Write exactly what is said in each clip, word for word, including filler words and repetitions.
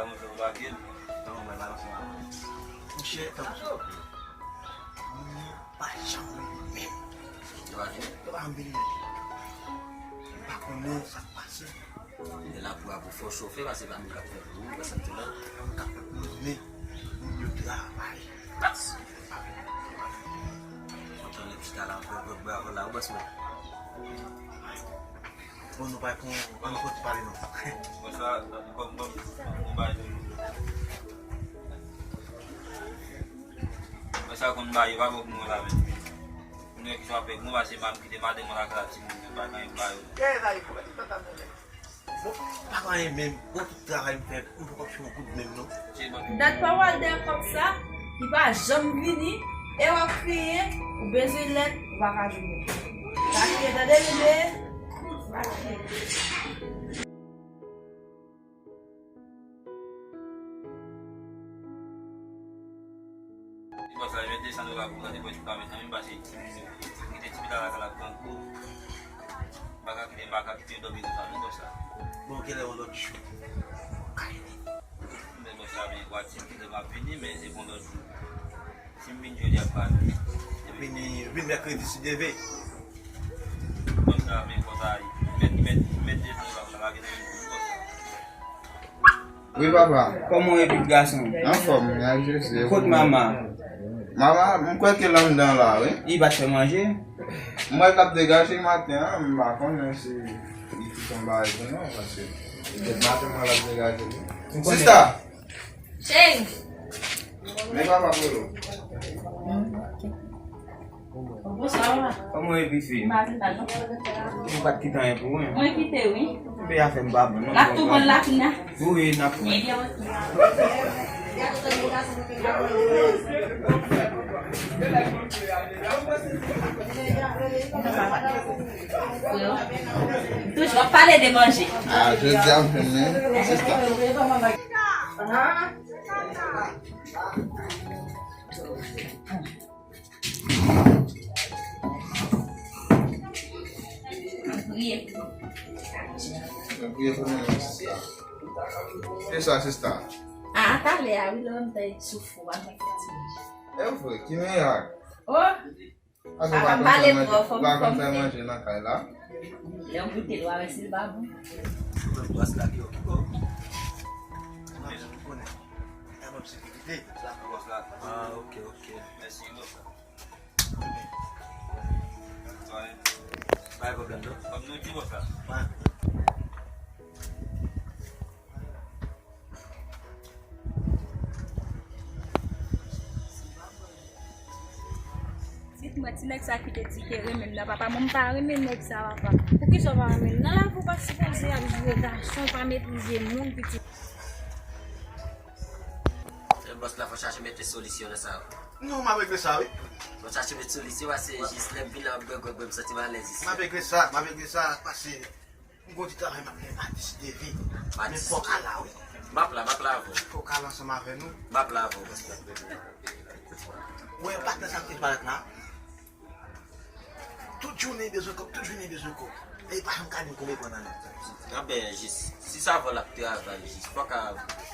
Mwen fè w lage l. Non, mwen pa nan fè w. Monchè, tanpri. Moun yo pa janm vini menm. Yo pa vini? Yo pa janm vini menm. Yo pa konnen sa k pase. E la pou a pou fò chofe, pase pa moun k ap fè pou ou, pase tout la. Moun k ap fè pou nou, men moun yo travay. Kontan le pita la, bravo la, ou bòs mwen. Bon, nou pa pou, an nou konti pale non. Bon, sa, bon, bon, bon, bay. Mwen sa konn ba yo, pa bon pou mwen la, men. Mwen ki sa fè mwen pase m ap kite madanm mwen lakay la, timoun mwen pa gen ba yo. Bon, pa gen anyen menm. Bon, tout travay m fè, m poko ap fè yon goud menm non. Dat pa w al dèyè kòb sa, li pa janm vini, e w ap kriye, ou bezwen lèt, ou pa ka jwenn. Pa kriye, tande, bebe? Pa kriye. Li pase la, mete san dola pou gade, pou ti pa mete anyen, pase kite ti pita la, la grangou. M pa ka kite, m pa ka kite yo dòmi konsa, non, konsa. Bon, genlè yon lòt jou. Kay li. Men konsa, men, w a di m kilè m ap vini, men se pou yon lòt jou. Si m vin jodi a, pa vini. Vini, vin mèkredi, si Dye vle. Konsa, men konsa, mèt, mèt, mèt desann la, la gen nan yon konsa. Wi, papa. Kòman w ye, pitit gason? Anfòm, mwen jese. Kot mama? Mama, m kwè ke l anndan la, wi. Li pa t fè manje? M wè l t ap degaje maten an, m pa konnen si li kite yon bagay pou nou, paske petèt maten an l ap degaje li. Sista! Cheri! Men papa Polo. Bonswa, mama. Kòman w ye, pitit fi? M pa vin pa non. Ou pa t kite anyen pou mwen? Mwen kite, wi. Enben afè m pa bon non. L ap tou bon la, Tina. Wi, n ap pran. Ebyen, oke. Toujou ap pale de manje. Ah, jodi a m fè men, sista. Priye pou mwen, sista. Se sa, sista. Ah, talè a, wi, lè m te sou fou a, mwen fè ti manje. E vre, ki mirak? Oh! Papa, m pale twò, fò m, fò m fè manje nan kay la. Lè w goute l, w a wè si l pa bon. Mwen bòs la ki okipe w. Mwen konnen. Mwen sekirite. Ah, ok, ok. Mèsi, bòs la. Pa gen pwoblèm, non. Kòm nou di, bòs la. Sit mwen, ti nèg sa ki te di te renmen m nan, papa, mwen m pa renmen nèg sa, papa. Poukisa w pa renmen l? Nan lavi w pa sipoze ap jwe gason, pa meprize moun, pitit. E bòs la fò chache mete solisyon nan sa. Non, m ap regle sa, wi. Fò chache mete solisyon, paske jis lè m vin la, m ap bwè gwòg, m santi m alèz isi. M ap regle sa, m ap regle sa, paske m gon ti travay m ap fè, m a deside vin. Men fò w ka la, wi. M ap la, m ap la avè w. Fò w ka la ansanm avè nou. M ap la avè w, bòs la. Ou wè patnè sa k te parèt la? Tout jounen bezwen kòb, tout jounen bezwen kòb. E li pa janm ka di m konbyen pran nan men. Anben, jis, si sa vò l ap travay, jis, fò ka,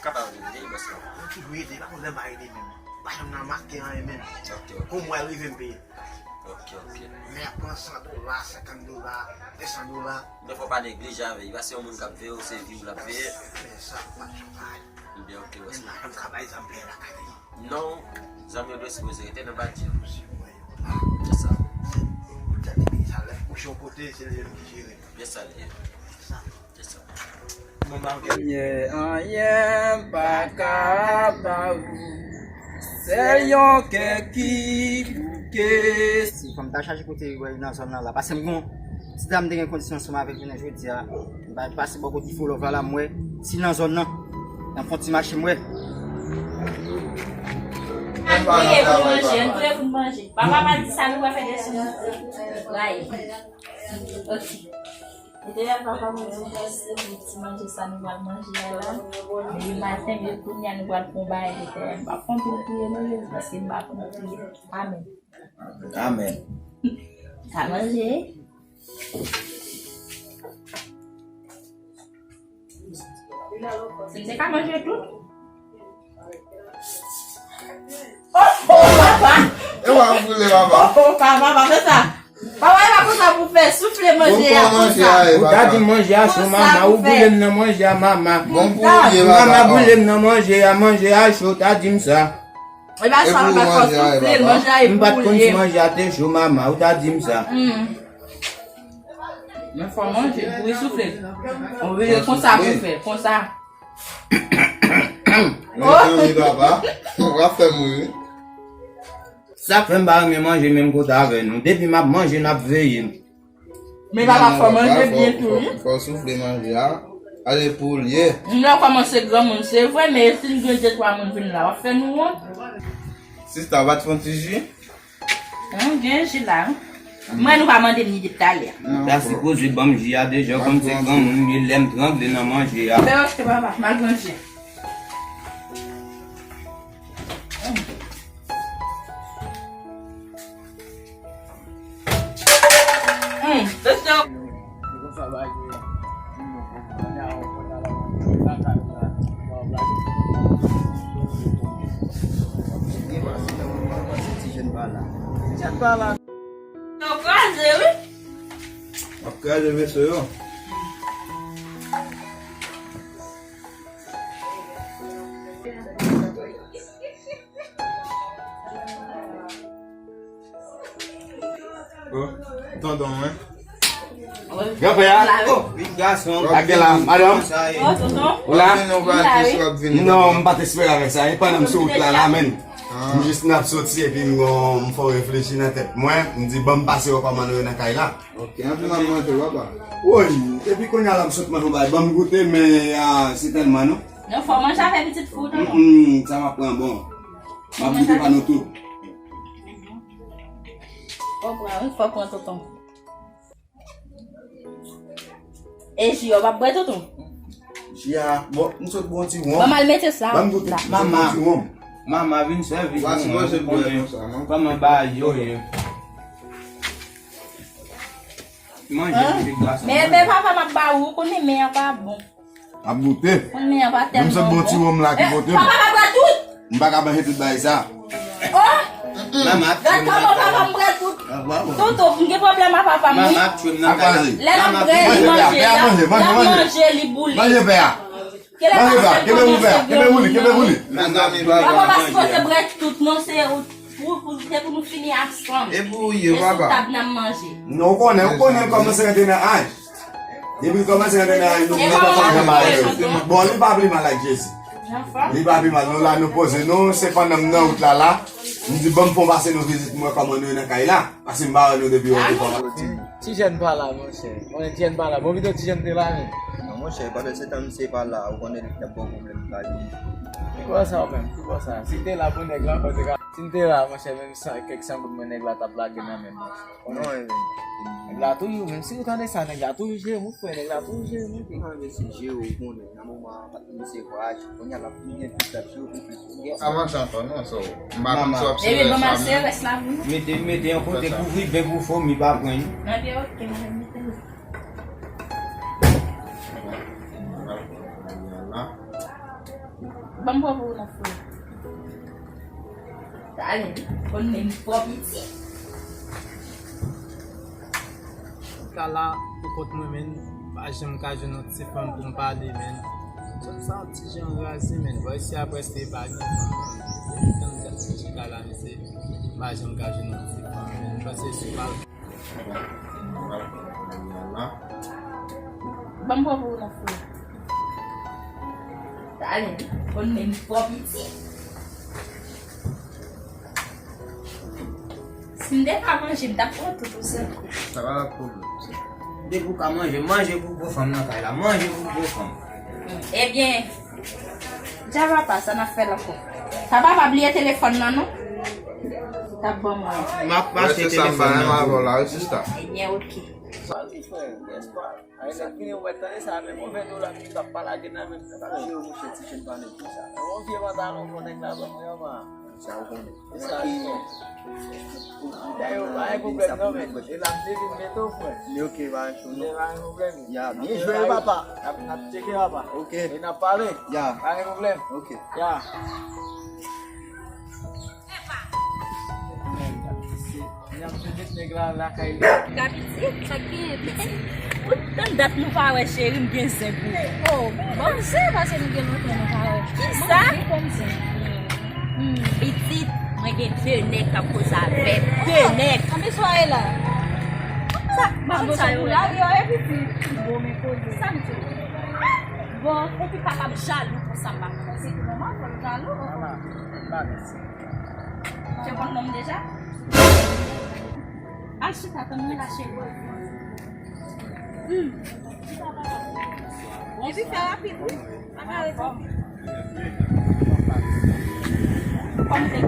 kapab ede, bòs la. Mwen toujou ede, pa konn lè m pa ede menm. Pa janm nan make anyen menm. Ok, ok. Kou mwa rive m peye. Ok, ok. Men ap pran san dola, senkant dola, de san dola. Men fò pa neglije avè li, paske se yon moun k ap veye w, se vi w l ap veye. Men sa, pa janm bay. Ebyen, ok, bòs la. Men pa janm ka bay zam peye lakay li. Non, zam yo dwe sipoze rete nan bati yo. Se sa. Sa depi sa lè kouche yon kote, se li menm ki jere. Byen sa l ye. Se sa. Se sa. Mwen pa gen. Premye anyen m pa ka ba ou. Sèl yon kè ki bouke. Si fò m ta chache kote wè nan zòn nan la. Paske m gon ti dam te gen kondisyon ansanm avèk jounen jodi a. M pa pase bò kote Ifo Love la, m wè si nan zòn nan. Nan fon ti mache m wè. Ann priye pou manje, ann priye pou manje. Papa pa di sa, nou pa fè de sou. Rayi. Ok. Etènèl papa, mwen di w mèsi pou ti manje sa nou pral manje a la. Depi maten, men kounye a nou pral fè yon bagay, Etènèl. M pa fè anpil priye non, Jezi, paske m pa konn priye. Amèn. Amèn. Ka manje. Si m te ka manje tout. Oh, oh, papa! E w ap boule, papa. Oh, oh, papa, pa fè sa. Papa, e pa konsa pou fè. Soufle manje a konsa. Ou ta di m manje a cho, mama. Ou boule m nan manje a, mama. Bon pou ou ye, papa. Mama boule m nan manje a, manje a cho, ta di m sa. E pa sa, papa, fò soufle, manje a e boule. M pa t konn si manje a te cho, mama. Ou ta di m sa. Men fò manje, pou li soufle. Ou vle konsa pou fè, konsa. Mezanmi, papa, w ap fè m ri wi. Sa k fè m pa renmen manje menm kote avè nou. Depi m ap manje, n ap veye m. Men papa, fò manje byen tou wi. Fò soufle manje a. Ale pou l ye. M la kòmanse granmoun, se vre, men si n gen de twa moun vin la, w ap fè nou wont. Sista, w pa t fè yon ti ji? Hum, gen ji la wi. Mwen nou pa mande m ni depi talè. Ou ta sipoze ban m ji a deja, kòm se granmoun m ye, lè m trangle nan manje a. Fè yo achte papa, m al pran ji. Hum, se sa. Ti jèn pa la. Ti jèn pa la. Yo kraze wi. W ap kraze veso yo. Oh, tonton mwen. Granpè a? Oh, vin gason. Ak la, madanm. Ou la? Non, m pa t espere avèk sa. E pandan m sou wout la, la menm. M jis n ap soti epi m gon, m fè w reflechi nan tèt mwen. M di, ban m pase wè kòman nou ye nan kay la. Ok, anvi m ap manje, papa. Woy, epi kounye a la m sot mande yon bagay. Ban m goute, men, ah, se tèlman non. Non, fò manje avè pitit fou, tonton. Mm, sa m ap pran bon. M ap goute pa nou tou. Fò pran, wi, fò pran, tonton. E ji a, w p ap bwè, tonton? Ji a, bon, m sot bwè yon ti wonm. Ban m al mete sa. Ban m goute, m sot bwè yon ti wonm. Mama, vin sèvi pou mwen, ou konnen kòman bagay yo ye. Manje pou ti gason. Men, men papa, m ap ba ou, ou konnen men an pa bon. M ap goute. Konnen men an pa tèlman bon. Menm se bon ti wonm la ki pote m. Papa pa bwè tout. M pa ka manje tout bagay sa. Oh! Gad kòman papa m bwè tout. Toto, m gen pwoblèm ak papa m wi. Lè l ap bwè, li manje, l ap manje, li boule. Manje pè a. Manje pè a. Kenbe pou pè a. Kenbe pou li, kenbe pou li. Papa pa sipoze bwè tout non, se pou, pou, se pou nou fini ansanm. E pou ou ye, papa. E sou tab n ap manje. Non, ou konnen, ou konnen kòmanse rantre nan aj. Depi l kòmanse rantre nan aj nou, nou pa fè anyen malere. Bon, li pa pi mal ak Jezi. Li pa pi mal. Nou la, nou poze nou, se pandan m nan wout la la. M di, ban m fè w pase nou vizit, m wè kòman nou ye nan kay la. Paske m pa wè nou depi yon ti fwa. Ti jèn pa la, monchè. Konnen ti jèn pa la. Bon, pito ti jèn te la, men. Non, monchè, pandan se tan misye pa la, ou konnen li t ap ba w pwoblèm la, li. Ki bò sa ou menm? Ki bò sa? Si te la pou nèg la, ankò te ka. Si n te la, monchè, menm san, kèk san goud mwen nèg la t ap lage nan men m, monchè. Non, e, nèg la toujou, menm si ou tande sa, nèg la toujou jere m, ou kwè nèg la toujou jere m, wi. Mwen menm si jere w, ou konnen, nan moman an, misye voyaje, kounye a l ap vin gen plis, l ap jere w pou plis. Avanse ankò, non, so, m pa konn si w ap sere sa, men. Mete, mete yon kote, kouvri byen pou fomi pa pran. Ok, ok, mwen mete l. Ban m pran pou ou nan fou. Talè, konn men li twò piti. Kala, pou kont mwen, menn, pa janm ka jwenn yon ti fanm pou m pale, menn. Fanm sa yon ti jan raze, menn. Bò isi a prèske pa gen fanm, menn. Depi tan m t ap chèche Kala, mesye, m pa janm ka jwenn yon ti fanm, menn. M panse si m pa Ban m pran pou ou nan fou. Talè, konn men li twò piti. Si m te ka manje, m t ap pran tout yon sèl kou. Sa pa pwoblèm. Depi w ka manje, manje pou gwo fanm nan kay la. Manje pou gwo fanm. Ebyen, Dja papa, sa n ap fè l ankò. Papa, pa bliye telefòn nan, non. T ap ban mwen. M ap achte telefòn nan pou ou. Ebyen, oke. Sa di frè, espwa. Ay, nèg vini, ou mèt tande sa, men move dola ki t ap pa lage nan men m, nèg ap jere mouche ti jèn pa nèg konsa. Yon vye pantalon pou nèg la ban mwen, yon man. Sa ou konnen. Sa li ye. Dayè, pa gen pwoblèm non, men. E la m te vin mete w, frè. Li oke, pa gen cho non. Pa gen pwoblèm. Ya, byen jwe, papa. N ap, n ap tcheke, papa. Oke. E n ap pale. Ya. Pa gen pwoblèm. Oke. Ya. Men, se, men ap jwe met nèg la lakay li. Ka pitit, sa k genyen pitit? Pou tann dat nou pa wè, cheri, m gen zen pou ou. Oh, bon, se paske nou gen lontan nou pa wè. Kisa? Bon, se kòmsi. Hmm, pitit, mwen gen de nèg k ap koze avè m. De nèg. Anpi swa e la. Sa, m pa konn sa yo rele. Lage yo, e pitit. Bon, men koze. Sa m di? Bon, ou pi kapab jalou konsa, m pa konn. Se nòmal pou l jalou. Mama, m pa mèsi. Ou konn non m deja? Al chita, tann mwen la, cheri. Hmm. Epi fè rapid, wi. Pa ka rete. Kòm te.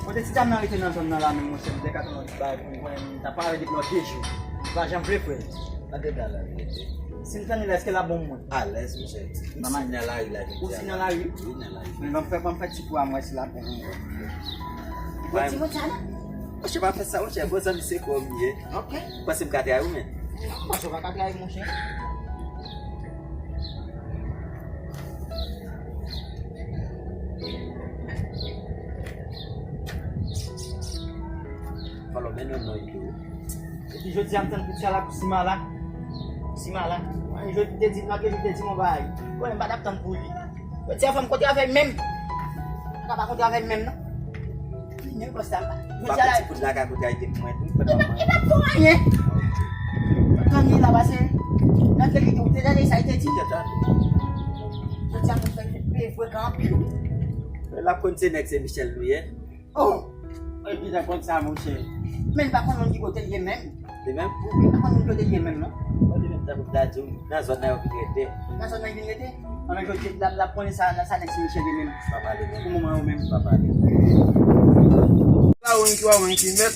Kote ti dam nan rete nan zòn nan la menm, monchè, m te ka tann yon ti bagay pou mwen, m ta pare depi nan de jou. M pa janm vle frè. Tande bla la, rete. Si m tann li la, èske l ap bon pou mwen? Alèz, monchè. M si nan lari la, jodi a. Ou si nan lari? Wi, nan lari. Men ban m fè, ban m fè ti kou a m wè si l ap bon pou mwen. Bon, ti moun sa non? Monchè, pa fè sa, monchè. Bon zanmi se kò m ye. Ok. Ou panse m ka trayi w, men? Non, m panse w pa ka trayi m, monchè. Fò l men non non tou. Epi jodi a m tann pou ti a la pou Simala. Simala. Mwen jodi te di, lòt jou te di m yon bagay. Konnen m pa t ap tann pou li. Jodi a fò m kontre avè l menm. M pa kontre avè l menm non. Li menm konsa m pa. Jodi a la. Ti kout la ka kontre avè mwen tou. Li pa, li pa fè anyen. Tann li la pase. Lòt jou li te, ou te tande sa li te di? Jodi a m fè vre vre anpil. L ap konn se nèg se Michel nou ye. Oh! Epi ta konn sa, monchè. Men l pa konn moun ki kote l ye menm. Li menm? Wi, li pa konn moun kote l ye menm, non. Bon, li menm tankou m ta di w, nan zòn nan yo vin rete. Nan zòn nan yo vin rete? Anben, jodi a, l ap, l ap konnen sa, sa nèg se Michel li menm. Pa pale menm. Pou moman yo menm. Pa pale. La, ou ki wa, ou ki mèt.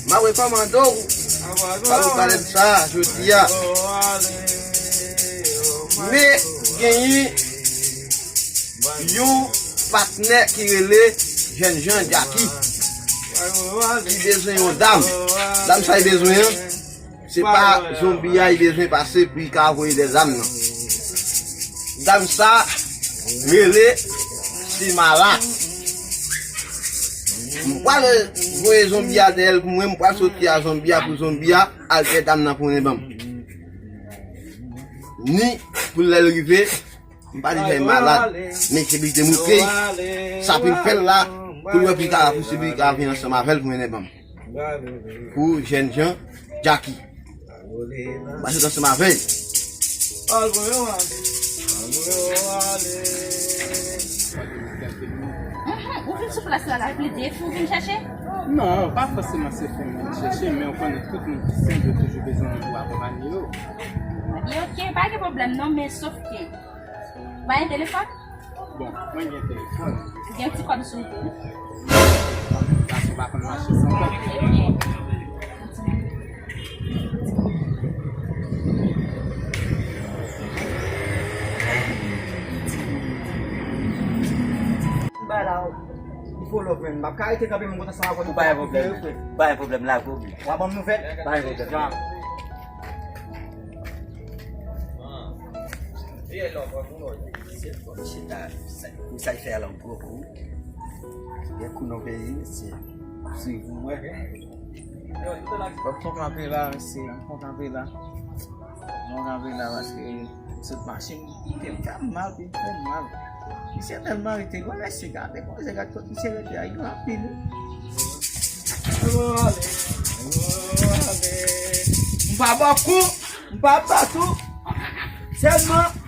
M ap rekòmande w, pa pou pale de sa, jodi a. Men, genyen yon patnè ki rele Jènjan Jacky, ki bezwen yon dam. Dam sa li bezwen an, se pa zonbi a li bezwen pase pou li ka voye dèzam nan. Dam sa rele Simala. M pral voye zonbi a dèyè l pou mwen, m pral soti a zonbi a pou zonbi a al dèyè dam nan pou mwen ban m. Ni pou lè l rive, m pa di fè l malad, men se pou li te montre sa pou l fè l la, pou l wè pou li ka, pou se pou li ka vin ansanm avè l pou mennen ban m. Pou Jènjan Jacky. M pase ansanm avè l. Mhm, ou vin sou plas la, la plede, fi w vin chèche? Non, pa fòseman se fi m vin chèche, men ou konnen tout moun ki senp yo toujou bezwen moun pou akonpanye yo. Ebyen, oke, pa gen pwoblèm non, men sòf ke Ou pa gen telefòn? Bon, mwen gen telefòn. Ou gen ti kòb sou ou tou? Gason pa konn mache san kòb. Ebyen. Ba la, li fo love, man. M ap ka rete kanpe, mwen kontan sa w ap wè. Ou pa gen pwoblèm. Ou pa gen pwoblèm, la pou ou. W ap ban m nouvèl? Pa gen pwoblèm. Misye ta, sa, pou sa l fè a lan gwo kou. Gen kou nan peyi, misye. Swiv ou wè. Bon, m fon kanpe la, mesye, m fon kanpe la. M fon kanpe la paske m sot mache, m fè m mal, m fè m mal. Misye tèlman rete, gwo mesye, gade koze, gade kot misye rete a, li gran anpil wi. M pa ba w kou, m pa ba tou. Sèlman,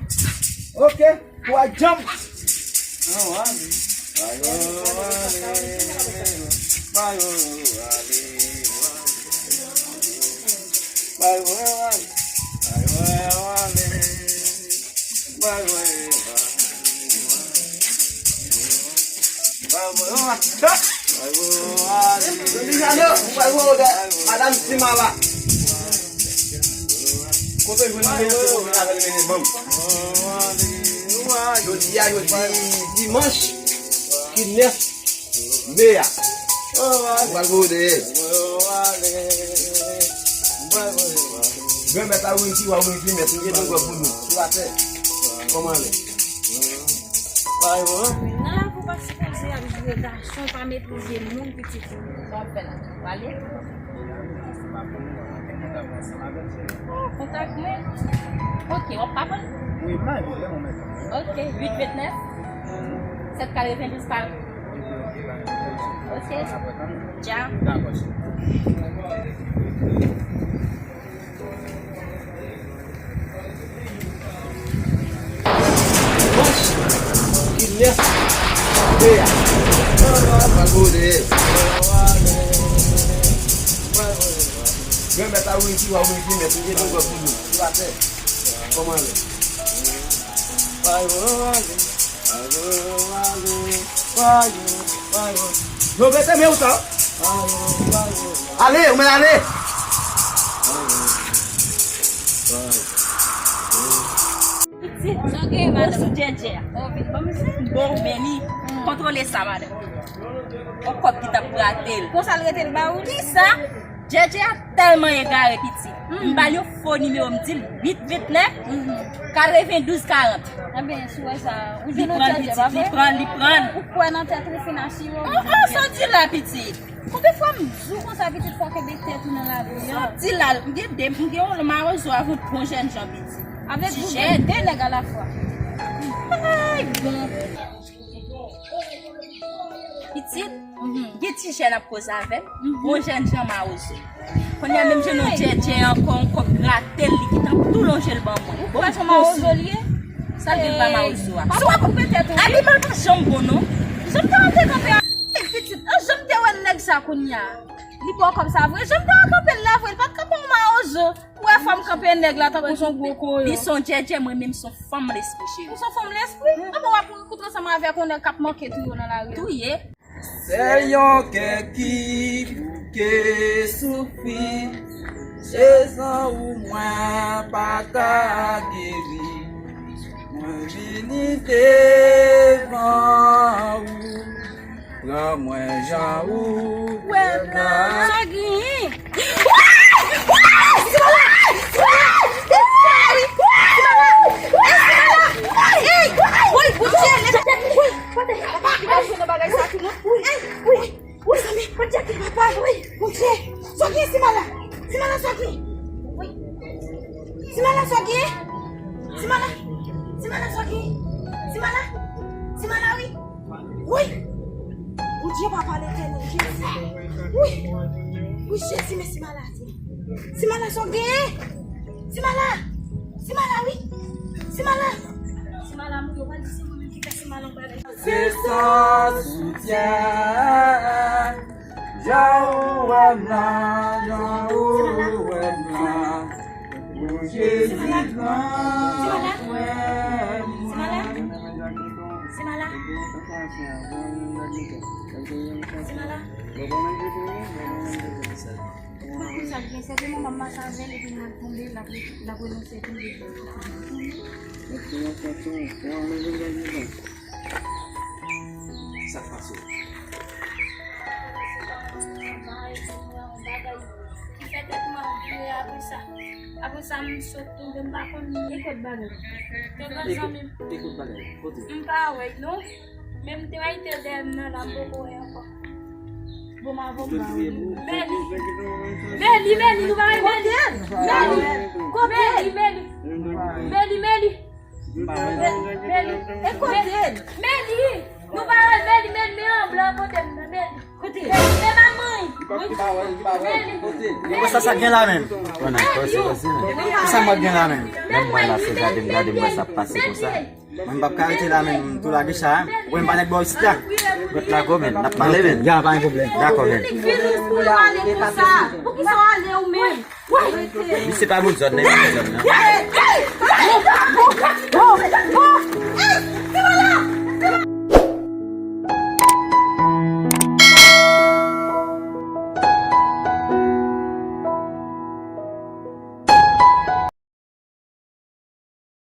oke, twa djanm. Madanm Simala. Kote jwenn mwen, se pou vin avè l mennen ban m. Jodi a, jodi dimanch. Ki nèf me a. Ou pral voye dèyè. Granmèt la wifi, w a wifi, mèt, m gen de gòb pou nou. Sou atè. Kòman l ye? Nan lavi w pa sipoze ap joure gason, pa meprize moun, pitit. Sa w ap fè la? Pale? Oh, kontak mwen. Ok, w ap pa pran? Wi, m a viv lè mwen mèt. Ok, uit vennèf, sèt katrevendouz karant. Ok. Dja. Dakò, cheri. Ki nèf. Pral voye. Granmèt la wifi, w a wifi, mèt, m gen de gòb pou nou. Sou atè. Kòman l ye? Yo, rete men ou sa. Ale, ou men ale. Pitit, sa w gen, madanm? Sou Djèdjè a. Bon, men li kontwole sa, madanm. On kòb ki t ap grate l. Konsa l rete l ba ou? Kisa? Djèdjè a tèlman egare, pitit. M ba l yon fo nimewo, m di l uit vennèf, katrevendouz karant. Ebyen, si w wè sa, ou jwenn yon Djèdjè, pa vre? Li pran, li pran. Ou kwè nan tèt ou, fin asire w. Oh, oh, sa w di la, pitit. Konbyen fwa m di w konsa, pitit, fò w kenbe tèt ou nan lavi a? Sa w di la, m gen de, m gen yon mawozo avèk bon jènjan, pitit. Avèk de nèg alafwa. Ay, bon. Pitit, gen ti jèn ap koze avè m, bon jènjan mawozo. Kounye a menm jwenn yon Djèdjè ankò, yon kòb grate l, li gentan tou lonje l ban mwen. Ou kwè se mawozo li ye? Sa l gen pa mawozo a? Papa, koupe tèt ou. Animal pa janm bon non. Jan m te wè l te kanpe a, pitit, an jan m te wè nèg sa kounye a. Li ba w kòb sa vre, jan m te wè l kanpe la vre, li pa t kanpe yon mawozo. Ou wè fanm kanpe nèg la tankou se yon gwo koyon. Li se yon Djèdjè, mwen menm se yon fanm lespri, cheri. Ou se yon fanm lespri? Anben w ap rankontre ansanm avèk yon nèg k ap manke touye w nan lari a. Touye? Se yon kè ki bouke soufri, se san ou mwen pa ta geri. Mwen vini devan ou. Pran mwen jan ou wè m la. Sa gen? Wi, Bondye, leve tèt mwen. Wi, papa, ki pa jwenn nan bagay sa tou non. Wi, wi, wi, mezanmi, Bondye ki papa, wi, Bondye. Sa gen, Simala? Simala, sa gen? Wi. Simala, sa gen? Simala, Simala, sa gen? Simala, Simala, wi. Wi! Bondye papa Letènèl Jezi. Wi! Wi, Jezi, men Simala, Simala sa w genyen? Simala! Simala, wi! Simala! Simala mouri, yo pral di se mwen menm ki fè Simala yon bagay. Se sa soutyen. Jan ou wè m la, jan ou wè m la. Pou Jezi gran frè mwen. Simala. Simala. Simala. Mwen konn sa k gen, sèten manman m mache avè l epi m wè l tonbe, l ap, l ap renonse tonbe. Sa k pase w? Ki fè tèt mwen vire apre sa. Apre sa, m sot tonbe, m pa konn li. E kot bagay? Te gen zanmi m. E kot bagay? Kote? M pa wè l non. Men m te wè l te dèyè m nan la, m poko wè ankò. Bon, m avè w, m pa wè l. Meli. Meli, Meli, nou pa wè Meli? Kote l? Meli. Kote l? Meli, Meli. Meli, Meli. Meli. E kote l? Meli. Nou pa wè Meli, Meli, men an blan kote m nan, Meli. Kote? Meli, men manman. Meli. Kote? Yo, sa, sa gen la menm? Konnen, konnen, konnen. Sa mwen gen la menm? Menm mwen la, se gade m, gade m wè sa ap pase konsa. Mwen m p ap ka rete la menm, m tou lage chay a. Ou wè m pa nèk bò isit la. Rete la gwo menm, n ap pale menm. Ya, pa gen pwoblèm. Dakò menm. Misye pa moun zòn nan, li pa moun zòn nan. Hey, hey, hey, hey, hey,